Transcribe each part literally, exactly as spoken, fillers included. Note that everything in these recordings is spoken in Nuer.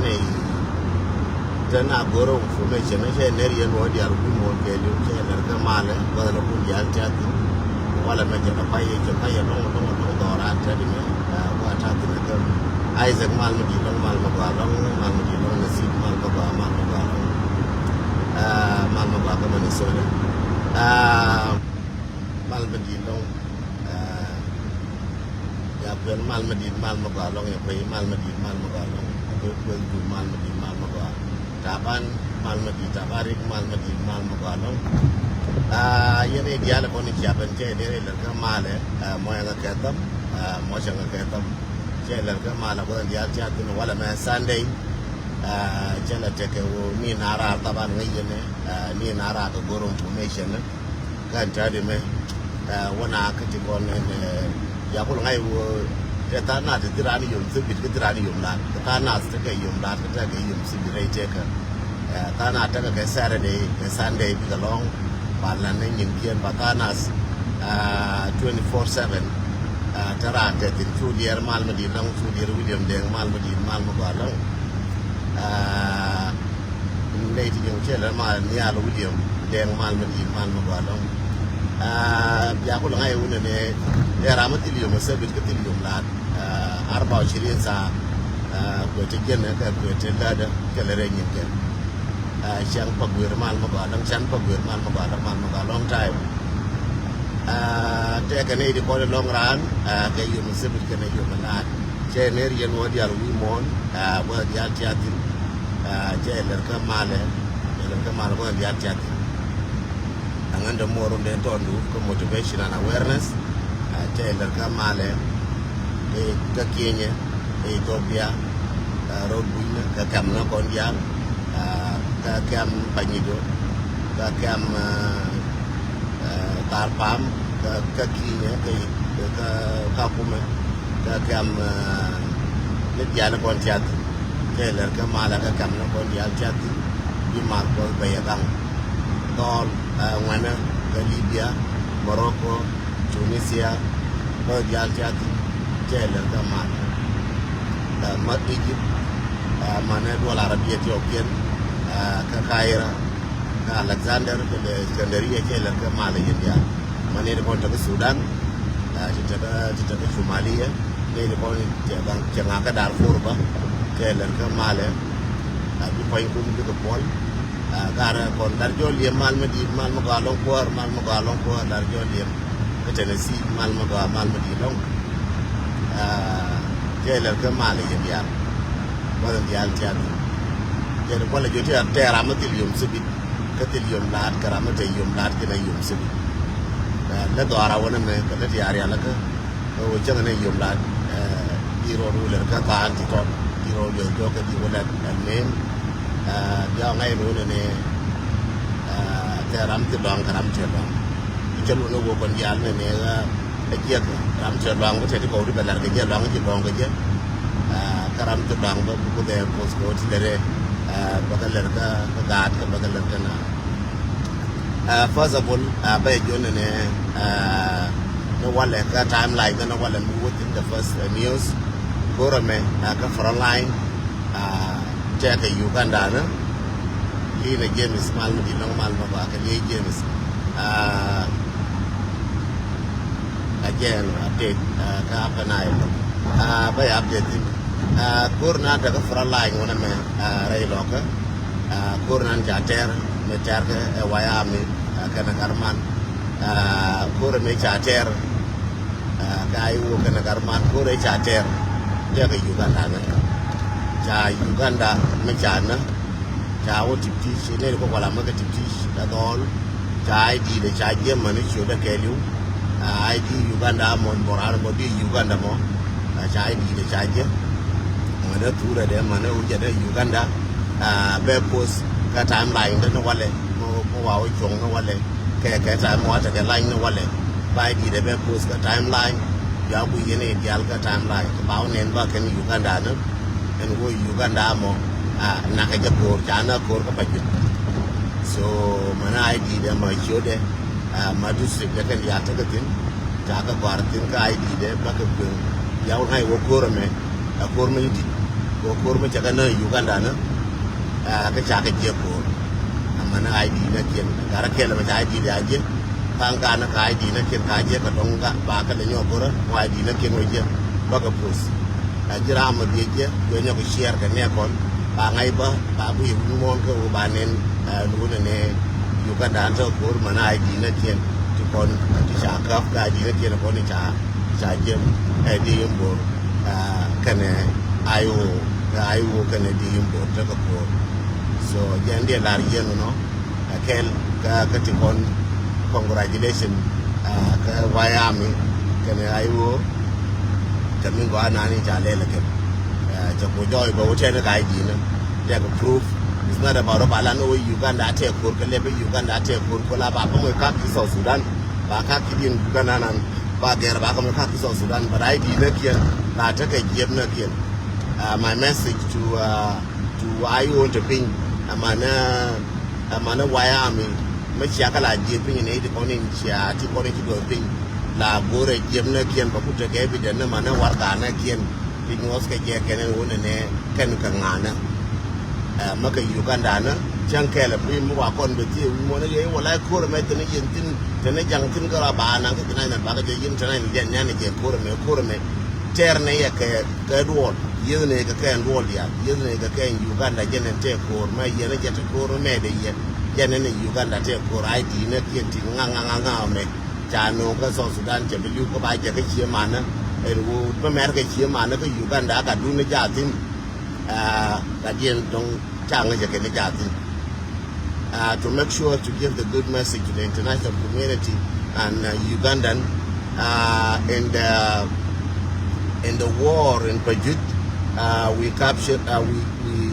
Nɛy te na go̱r information cɛ ner yɛn wä diaal wi̱i̱ muɔ̱ɔ̱n kɛɛliw cɛ lɛr kɛ malɛ gua̱th lɛ kun diaal tiath. Walɛ mɛ cɛ lɛ pay yɛ cɛ pay yɛ lɔŋ lɔŋ lɔŋ dhɔran tɛt mɛ. Wa tath mɛ kɛ Isaac mal mɛ di lɔŋ mal mɛ gɔaa lɔŋ mal mɛ di lɔŋ Nasib mal mɛ gɔaa mal mɛ gɔaa lɔŋ. Mal mɛ gɔaa kɛ Minnesota. Mal mɛ di lɔŋ. Ya kuɛl mal mɛ dit mal mɛ gɔaa lɔŋ ya kuɛy mal mɛ dit mal mɛ gɔaa lɔŋ. A kuɛl kuɛl jur mal mɛ dit mal mɛ gɔaa. Taban mal mɛ dit taban rik mal mɛ dit mal mɛ gɔaa lɔŋ. Yɛn i̱ diaal kɔn i̱ cia ben cɛ i̱ dee i̱ lɛr kä malɛ. Mɔ yɛn kä kɛ thɔm. Mɔ cɛ ŋä kɛ thɔm cɛ i̱ lɛr kä malɛ kuɛn diaal cia thin walɛ mɛ Sunday. Cɛ lɛ tekɛ wä ni na raar taban ŋäc yɛn ni na raar kɛ go̱r information. Kɛn täätdɛ mɛ wä na kä ti kɔn ɛn. Ya kul ŋa̱c wä tɛ tha̱a̱ŋ nath ti thil raan yom thibit kä thil raan yom laat kɛ tha̱a̱ŋ nath ti kɛ yom laat kɛ tɛk kɛ yom thibit rɛy tɛk kɛ. Tha̱a̱ŋ nath tɛk kɛ Saturday kɛ Sunday bikɛ lɔ̱ŋ. Ba lan ni nyin kiɛn ba tha̱a̱ŋ nath twenty four seven. Te raan tɛ thin cu diɛɛr mal mi di̱i̱t lɔ̱ŋ cu diɛɛr William Deng mal mi di̱i̱t mal mi gɔaa lɔ̱ŋ. Nɛy ti ji̱ cɛ lɛ ma nhial William Deng mal mi di̱i̱t mal mi gɔaa lɔ̱ŋ. Bia ku lɛ ŋa̱c wunɛ ni ɛ ram mi thil yom ɛ thäbit kä thil yom laat. Arba wa ishirin saa. Kuɛ ti jiɛn kɛ kuɛ ti lätdä kɛ lɛ rɛy nyin kɛ. Cäŋ pa guer mal mi gɔaa lɔ̱ŋ cäŋ pa guer mal mi gɔaa lɔ̱ŋ mal mi gɔaa lɔ̱ŋ time. Tɛkɛ nɛy ti kɔn ilɔ̱ŋ raan kɛ yom ɛ thäbit kɛnɛ yom ɛ laat. Cɛ ner yɛn wä diaal wi̱i̱ muɔ̱ɔ̱n wä diaal tiath thi̱n. Cɛ lɛr kä malɛ cɛ lɛr kä malɛ wä diaal tiath thi̱n. Aŋän dee muɔ̱ɔ̱r run dee tɔɔndu kä motivation and awareness. Cɛ lɛr kä malɛ kä Kenya kä Ethiopia. Rot bui̱nä kä kɛm nä kɔn diaal kä kɛm Panyido kä kɛm Thar Pam kä Kinyɛ kä Kakumɛ kä kɛm ni diaal kɔn tiath. Kɛ lɛr kä malɛ kä kɛm ni kɔn diaal tiath. Bi mal kɔn bɛ yɛ gaŋ dhɔl ŋuɛnɛ kä Libya, Morocco, Tunisia, kɔn diaal tiath. Kɛ lɛr kä mal ma Egypt manɛ duɔl Arabia ti ɔkiɛn kä Kaira. Kä Alexander kɛ Iskandariya cɛ lɛr kɛ malɛ yɛn diaal. Ma nɛy ti kɔn tekɛ Sudan ti tekɛ ti tekɛ Shumaliya. Nɛy ti kɔn cɛ ŋakä Darfur bä cɛ lɛr kɛ malɛ. Bi pua̱nykun bikɛ puɔl. Garɛ kɔn lar jɔl yɛ mal mi di̱i̱t mal mi gɔaa lɔŋ kuäär mal mi gɔaa lɔŋ kuäär lar jɔl yɛ. Kä Tennessee mal mi gɔaa mal mi di̱i̱t lɔŋ. Cɛ lɛr kɛ mal yɛn diaal. Mal yɛn diaal tiath. Cɛ ni kualɛ jɔ ti a tɛ ram mi thil yom thibit kä thil yom laat kɛ ram mi te yom laat kɛnɛ yom thibit. Lɛ dhɔaar a wänɛ mɛ kɛ lɛ ti a rialikä. Kɛ wä cäŋ ni yom laat. Di rɔɔd wä lɛr kä thaan ti tɔt di rɔɔd yom jɔk kɛ di wä lɛr ɛn mem. Bia ŋa̱c ni wänɛ ni tɛ ram ti dɔaŋ kɛ ram ti dɔaŋ. Cä lun ni wä kɔn diaal ni ni ɛ jiɛk ram ti dɔaŋ bä tɛ ti kɔw di bɛ lɛr kɛ jɛ dɔaŋ ci dɔaŋ kɛ jɛ. Kä ram ti dɔaŋ bä bä bɛ poth kɛ wä ti lɛr ɛ bä kɛ lɛr kä gaat kɛ bä kɛ lɛr kä na. First of all bä jɛ jɔn ni ni walɛ kä timeline kä ni walɛ mi wä thin the first news. Go̱rɛ mɛ kä front line. Tɛkɛ Uganda ni. Li̱n ɛ James mal mi di lɔŋ mal mɛ ba kɛ liɛ James. A jɛn update kä Upper Nile. Bä ya update thin. Go̱r na tekɛ front line wänɛ mɛ rɛy lɔkä. Go̱r nan ca tɛr mi tɛr kɛ ɛ wayami kɛnɛ garman. Go̱r mi ca tɛr. Ka i̱ wä kɛnɛ garman go̱rɛ ca tɛr. Tɛkɛ Uganda nä ca Uganda mi ca nä. Ca wä Tiptich nɛy ti kɔk wala mi kɛ Tiptich ɛ dhɔl. Ca I D dɛ ca jiɛ mäni ciötdɛ kɛɛliw. I D Uganda mɔ bɔran bɔ di Uganda mɔ. Ca I D dɛ ca jiɛ mäni thurɛ dɛ mäni wujɛ dɛ Uganda. Bɛ post kä timeline dɛ ni walɛ. Mɔ wa wä cuɔ̱ŋ ni walɛ. Kɛ kɛ time wa tekɛ lany ni walɛ. Ba I D dɛ bɛ post kä timeline. Bia ku yɛn i̱ diaal kä timeline kɛ ba wä nɛn ba kɛn Uganda ni. Ɛn wä Uganda mɔ. Nakɛ jɛ ko̱r ca na ko̱r kä pa jut. So mɛn I D dɛ ma ciötdɛ ma district dɛ kɛn diaal tekɛ thin. Ca kɛ gɔ̱a̱r thin kä I D dɛ ba kɛ kueŋ. Bia wä ŋa̱c wä ko̱r ɛmɛ. Ɛ ko̱r mɛ i̱ dit. Kɛ ko̱r mi cɛ kɛ näk Uganda ni, ɛ, kä ca kɛ jiɛk ko̱r. Amäni I D näkiɛn. Gat rɔ kɛl mɛ ca I D di a jiɛk. Tha̱a̱ŋ gat ni kɛ I D näkiɛn ka jiɛk kɛ dɔ̱ŋ gat ba kɛ lɛ nyɔk go̱rä. Mɛ I D näkiɛn wä jiɛk. Bä kɛ post. Ɛ, ji̱ ram mɛ biɛ jiɛk. Kuɛ nyɔk kɛ share kɛ nɛ kɔn. Ba ŋa̱c bä. Ba ku yɛ wi̱i̱ muɔ̱ɔ̱n kä wä ba nɛn. Ɛ, luunɛ nɛ Uganda an tɔ̱ ko̱r mɛ ni I D näkiɛn. Ti kɔn ti ca käp kä I D näkiɛn kɔn ti ca, ti ca jiɛk. Ɛ, di in bo̱r. Ɛ, kɛnɛ I O, kɛ I O kɛnɛ di in bo̱r tekɛ ko̱r. So jɛn diɛ lar yɛn nɔ. Ɛ kɛl kä, kä ti kɔn congratulation. Ɛ, kä White Army kɛnɛ I O. Kɛ min gɔaa nani ca lɛl kɛn. Ɛ, cɛ ku jɔɔc bɛ wä tɛn ka I D ni. Tɛk proof. It's not about rɔ ba lan wä Uganda a tɛk ko̱r kɛ lɛpɛ Uganda a tɛk ko̱r kɛ la ba kɔmɛ kak ki South Sudan. Ba kak ki diɛn Uganda nan. Ba gɛr ba kɔmɛ kak ki South Sudan. But I D ni kiɛn. Ba tekɛ jiɛp ni kiɛn. Uh, my message to, uh, to I O te piny. Amanɛ, amanɛ White Army. Mɛ cia kɛ la jiɛp piny ni ti kɔn in cia ti kɔn in ti dɔɔth piny. La go̱rɛ jiɛp ni kiɛn ba ku tekɛ evidence ni manɛ warɛga ni kiɛn. Ti nyuɔth kɛ jɛ kɛn ɛn wunɛ nɛ kɛn kɛ ŋa̱nä. Ɛ, mä kɛ Uganda ni cäŋ kɛɛl ɛ piny mi wa kɔn bɛ thiee wi̱i̱ muɔ̱n ɛ yɛ wala ɛ ko̱r ɛmɛ thin ɛ yɛn thin thin ɛ jaŋ thin kä rɔ ba naŋ kä thin ɛ nɛ bakɛ jɛ yɛn thin ɛ nɛ jɛ nɛn ɛ jɛ ko̱r ɛmɛ ko̱r ɛmɛ. Tɛɛr nɛ yɛ kɛ, kɛ duɔl. Yieth nɛ kɛ kɛ ɛn duɔl diaal. Yieth nɛ kɛ kɛ ɛn Uganda jɛn ɛn tɛɛ ko̱r mɛ yɛn ɛ jɛ te ko̱r mɛ dee yɛn. Jɛn ɛn ɛ Uganda tɛɛ ko̱r I D nɛ kiɛn ti ŋa̱ ŋa̱ ŋa̱ ŋa̱ mɛ. Ca no̱o̱ŋ kä South Sudan cɛ bi li̱w kä ba jɛ kä cie manä. Ɛn ɣöö bä mɛr kɛ cie manä kä Uganda ka duun ni jathin. Aa, ka diɛn dɔ̱ŋ ca ŋäcɛ kɛ ni jathin. Uh, to make sure to give the good message to the international community and, uh, Ugandan, uh, in the in the war in Pajut, uh, we captured, uh, we, we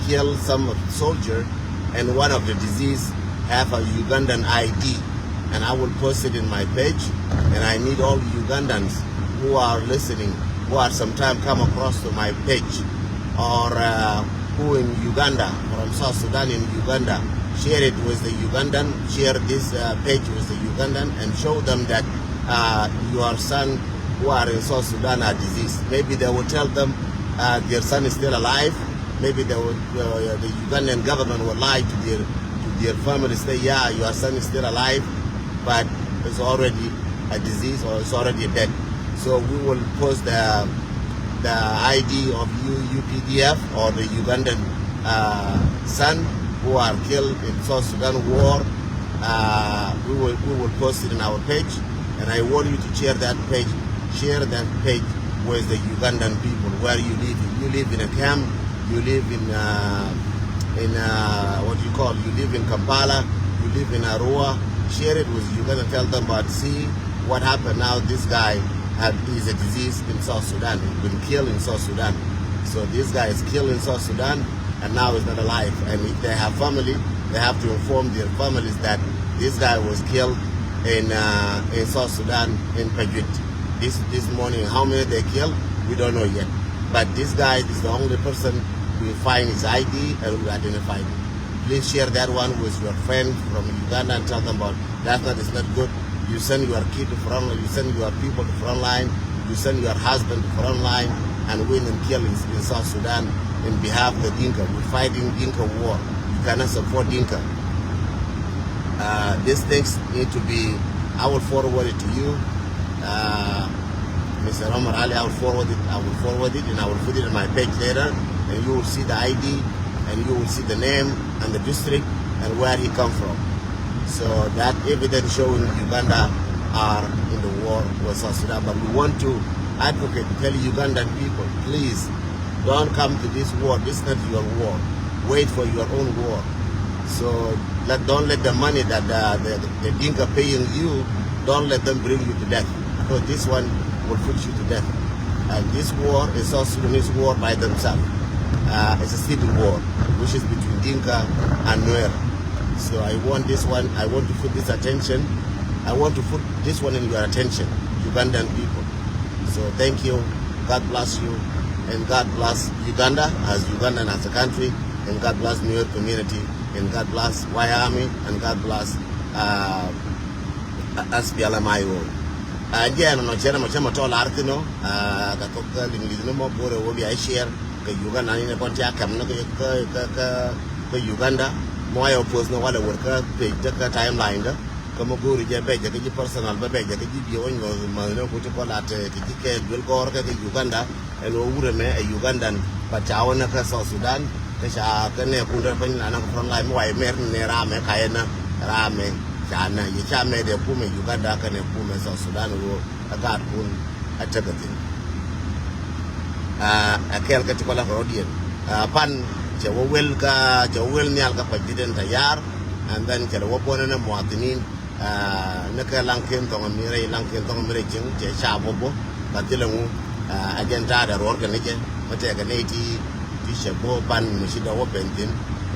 killed some of the soldier, and one of the disease have a Ugandan I D, and I will post it in my page, and I need all Ugandans who are listening, who are sometime come across to my page, or, uh, who in Uganda, from South Sudan in Uganda, share it with the Ugandan, share this, uh, page with the Ugandan, and show them that, uh, your son who are in South Sudan are diseased. Maybe they will tell them, uh, their son is still alive. Maybe they will, uh, the Ugandan government will lie to their, to their family, say, "Yeah, your son is still alive, but it's already a disease or it's already dead." So we will post the the I D of U-, U P D F or the Ugandan, uh, son who are killed in South Sudan war. Uh, we will, we will post it in our page, and I want you to share that page. Share that page with the Ugandan people where you live. You live in a camp. You live in, uh, in, uh, what do you call? You live in Kampala. You live in Arua. Share it with Uganda. Tell them about, see what happened now. This guy have, is a disease in South Sudan. He's been killed in South Sudan. So this guy is killed in South Sudan, and now he's not alive. And if they have family, they have to inform their families that this guy was killed in, uh, in South Sudan in Pajut this, this morning. How many they killed, we don't know yet. But this guy is the only person we find his I D and we identify him. Please share that one with your friend from Uganda and tell them about that. That is not good. You send your kid to front line, you send your people to front line, you send your husband to front line, and win and kill in, in South Sudan in behalf of the Dinka. We're fighting Dinka war. You cannot support Dinka. Uh, these things need to be, I will forward it to you. Uh, Mister Omar Ali, I will forward it. I will forward it, and I will put it in my page later, and you will see the I D, and you will see the name and the district and where he come from. So that evidence showing Uganda are in the war with South Sudan. But we want to advocate, tell Ugandan people, please don't come to this war. This is not your war. Wait for your own war. So let, don't let the money that, uh, the, the Dinka paying you, don't let them bring you to death. Because this one will put you to death. And this war is South Sudanese war by themselves. Uh, it's a civil war, which is between Dinka and Nuer. So I want this one, I want to put this attention, I want to put this one in your attention, Ugandan people. So thank you, God bless you, and God bless Uganda as Ugandan as a country, and God bless Nuer community, and God bless White Army, and God bless, uh, S P L M I O. Uh, jɛ nɔ cɛ nɔ cɛ mɔ tɔ lar thin nɔ, uh, ka thok ka ling ling nɔ mɔ bore wo bia share. Kɛ Uganda ni nɛ kɔn tia kɛm ni kɛ, kɛ, kɛ, kɛ, kɛ Uganda. Mɔ ayɛ post ni walɛ wër kä page dä kä timeline dä. Kä mɔ go̱o̱ri jɛ bɛ jɛ kä ji̱ personal bä bɛ jɛ kä ji̱ biɛ wä nyuɔth mäth ni kuti kɔ lat kɛ ji̱ kɛ duel gɔr kɛ kɛ Uganda. Ɛn wä wurɛ mɛ ɛ Ugandan. But ca wä ni kä South Sudan kä ca kä nɛ kun dä piny na ni kä front line mi wa imɛr ni nɛ ramɛ ka yɛ ni ramɛ ca ni yɛ ca mɛ dɛ kumɛ Uganda kä nɛ kumɛ South Sudan wä. Ɛ gaatkun ɛ tekɛ thi̱n. Ɛ kɛɛl kä ti kɔlä kɛ rɔ̱diɛn. Ɛ pan cɛ wä wel kä cɛ wä wel nhial kä pacditdɛn tayar. And then cɛ lɛ wä buɔ̱nɛ ni muathinin. Ɛ ni kɛ laŋkiɛn thɔŋ mi rɛy laŋkiɛn thɔŋ mi rɛy cieŋ cɛ ca bä bä. Kä thilɛ ŋu ɛ jɛn ta̱a̱dɛ ruɔ̱r kɛ ni jɛ mi tɛkɛ nɛy ti ti cɛ bä pan mi ci dɔ̱k wä ben thi̱n.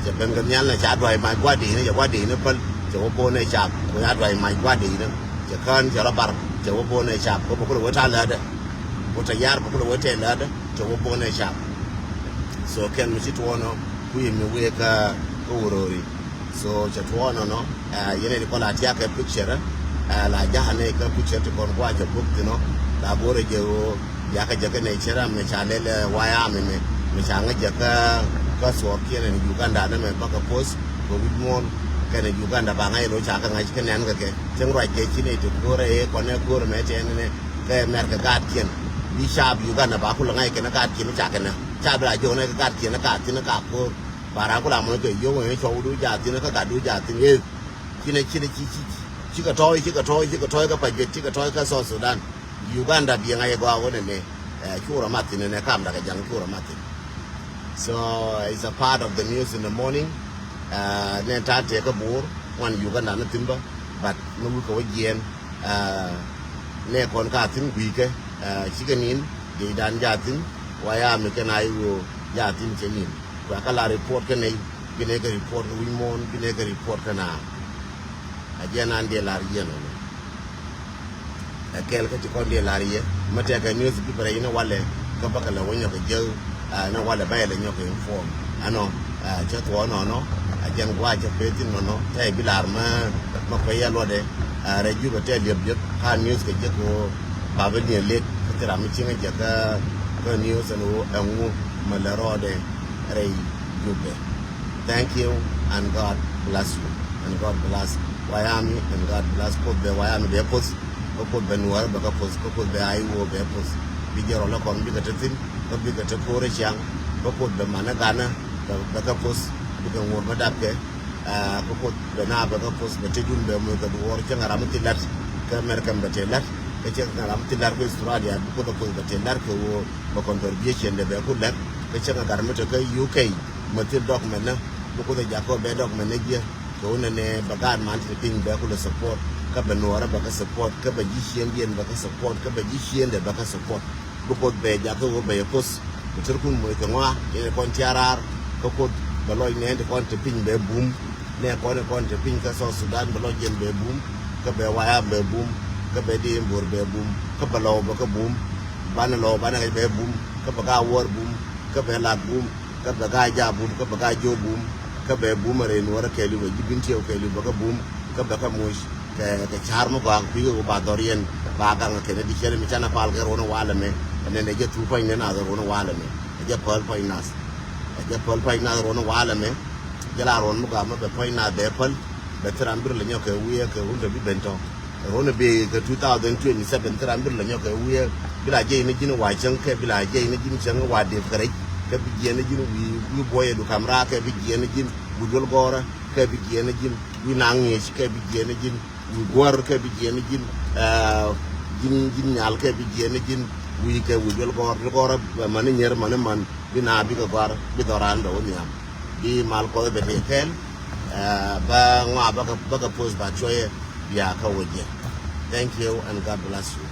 Cɛ ben kɛ nhial ni ca duay mac gua̱di̱n ni cɛ gua̱di̱n ni päl cɛ wä buɔ̱nɛ ca ku ca duay mac gua̱di̱n ni. Cɛ kään cɛ rɔ bar cɛ wä bo̱o̱n ɛ cap kɛ bä kulɛ wee ta̱a̱ läätdä. Wä tɛ yar bä kulɛ wee tɛ läätdä cɛ wä bo̱o̱n ɛ cap. So kɛn mi ci tuɔɔnɔ ku yɛ mi wee kä kä wä ro̱o̱ri. So cɛ tuɔɔnɔ nɔ ɛ yɛn ɛ ti kɔn la tiak kɛ picture ɛ la ja̱a̱n ɛ kä picture ti kɔn kua cɛ buk thinɔ la go̱o̱rɛ jɛ ɣöö. Yakä jäkä nɛ cɛ ram mɛ ca lɛl ɛ wayami mɛ mɛ ca ŋäc jäkä kä thuɔɔk kiɛn ɛn Uganda nɛ mɛ bakɛ poth kɛ wi̱c muɔ̱ɔ̱n kɛnɛ Uganda ba ŋa̱c lo̱c ca kɛ ŋa̱c kɛ nɛn kɛ kɛ cäŋ ruac kɛ ci nɛ ti go̱rɛ ɛ kɔnɛ go̱rɛ mɛ tɛn nɛ kɛ mɛr kɛ gaat kiɛn bi caap Uganda ba kulɛ ŋa̱c kɛnɛ gaat kiɛn ca kɛnɛ ca bi la jiɔk nɛ kɛ gaat kiɛn ka thin ka ko̱r ba ran kula mɔc kɛ yio̱w ɛ cɔw du ja thin kä gat du ja thin ɛ. Cinɛ cinɛ ci ci ci kɛ tɔ̱ɔ̱c ci kɛ tɔ̱ɔ̱c ci kɛ tɔ̱ɔ̱c kä Pajwet ci kɛ tɔ̱ɔ̱c kä South Sudan. Uganda biɛ ŋa̱c ɛ gɔaa wä nɛnɛ. Ɛ, cu rɔ mat thi̱n nɛnɛ kam dakɛ jaŋ cu rɔ mat thi̱n. So it's a part of the news in the morning. Ɛ, nɛ ta̱a̱ tëë kä Bor ŋuan Uganda ni thi̱n bä. But ni wikɛ wä jiɛɛn. Ɛ, nɛ kɔn ka thi̱n gui̱i̱kɛ. Ɛ, cikɛ ni̱n jiɛcdan ja thi̱n. Wayami kɛn a i̱ ɣöö ja thi̱n cɛ ni̱n. Kua kä la report kä nɛy bi nɛ kɛ report kä wi̱c muɔ̱ɔ̱n bi nɛ kɛ report kä naaŋ. A jiɛn an diɛ lar yɛn ɔnɔ. Ɛ kɛɛl kä ti kɔn diɛ lar yɛ mɛ tɛkɛ news bi bɛ rɛy ni walɛ kä bäkɛ lɛ wä nyɔkɛ jäk. Ni walɛ bä yɛ lɛ nyɔkɛ inform ɛnɔ. Cä thuɔɔk nɔnɔ a jiɛn gua̱a̱c cä peth thin nɔnɔ tɛy bi lar mɛ mɛ kuɛ yɛ luɔtdɛ. Rɛy jupɛ tɛy liɛp liɛp ka news kɛ jek ɣöö ba bä niɛ lek kä thil ram mi cieŋ jɛ kä kä news ɛn ɣöö ɛŋu mɛ lɛ rɔɔdɛ rɛy jupɛ. Thank you and God bless you and God bless Wayami and God bless Kuoth bɛ Wayami bɛ poth kä Kuoth bɛ Nuɔɔrä bɛ kä poth kä Kuoth bɛ Aiwo bɛ poth. Bi jɛ rɔl ɛ kɔn bikɛ te thi̱n kä bikɛ te ko̱rä ciaŋ kä Kuoth bɛ manä ganä bɛ kä poth bikɛ ŋuɔ̱t bä dapkɛ. Kä Kuoth bɛ na bɛ kä poth bɛ te dun bɛ muth kɛ duɔɔr cäŋ ram mi ti la̱t kä America bɛ te la̱t kä cäŋ ram mi ti la̱t kä Australia bi Kuoth ɛ poth bɛ te la̱t kɛ ɣöö bɛ contribution dɛ bɛ ku la̱t kä cäŋ gat mi te kä U K. Mɛ thil document nä bi Kuoth ɛ jakä bɛ document nä jiɛ. Kɛ wunɛ nɛ bɛ gaat man ti piny bɛ kulɛ support kä bɛ Nuɔɔrä bɛ kä support kä bɛ ji̱ ciëndiɛn bɛ kä support kä bɛ ji̱ ciëndɛ bɛ kä support. Bi Kuoth bɛ jakä wä bɛ yɛ poth bi tärkun moc kɛ ŋɔa yɛn kɔn tia raar. Kä Kuoth bɛ lɔc nɛ ti kɔn ti piny bɛ bum nɛ kɔn kɔn ti piny kä South Sudan bɛ lɔc yɛn bɛ bum kä bɛ waya bɛ bum kä bɛ di bor bɛ bum kä bɛ lɔw bɛ kä bum. Banɛ lɔw banɛ kɛ bɛ bum kä bɛ gaa wäär bum kä bɛ lak bum. Kä bɛ gaa jaa bum kä bɛ gaa jiök bum. Kä bɛ bum a rɛy Nuɔɔrä kɛɛliw bɛ ji̱ Bintiɛw kɛɛliw bɛ kä bum. Kä bɛ kä muc kɛ kɛ ca̱r mi gɔaa kɛ kui̱ kɛ ɣöö ba dhɔr yɛn ba gaŋ kɛn di cɛn mi canɛ pal kɛ ruɔ̱n walɛ mɛ. Ɛnɛn ɛ jɛ thuk pa̱ny nɛ nath ruɔ̱n walɛ mɛ ɛ jɛ päl pa̱ny nath. Ɛ jɛ päl pa̱ny nath ruɔ̱n walɛ mɛ. Jɛ la ruɔ̱n mi gɔaa mɛ bɛ pa̱ny nath bɛ päl. Bɛ thil ram bi rɔ lɛ nyɔk kɛ wi̱i̱ kɛ wun tɔ bi ben tɔ. Run bi kɛ two thousand twenty-seven thil ram bi la nyɔk kɛ wi̱i̱ bi la jiɛc ni ji̱n wa cäŋ kɛ bi la jiɛc ni ji̱n cäŋ wa dep kɛ rɛc. Kɛ bi jiɛc ni ji̱n wi̱i̱ wi̱i̱ buɔyɛ du kam raak kɛ bi jiɛc ni ji̱n wi̱i̱ duel gɔɔrä kɛ bi jiɛc ni ji̱n wi̱i̱ naŋ ŋi̱eec kɛ bi jiɛc ni ji̱n wi̱i̱ guäär kɛ bi jiɛc ni ji̱n. Ji̱n ji̱n nyal kɛ bi jiɛc ni ji̱n wi̱i̱ kɛ wi̱i̱ duel gɔɔr duel gɔɔrä. Mani nyier mani man bi na bikɛ gɔar bi dhɔran bɛ wä nhiam. Bi mal Kuɔth bɛ tëë kɛɛl. Bä ŋɔa bä kɛ poth ba cuɔyɛ bia kä wä jiɛ. Thank you and God bless you.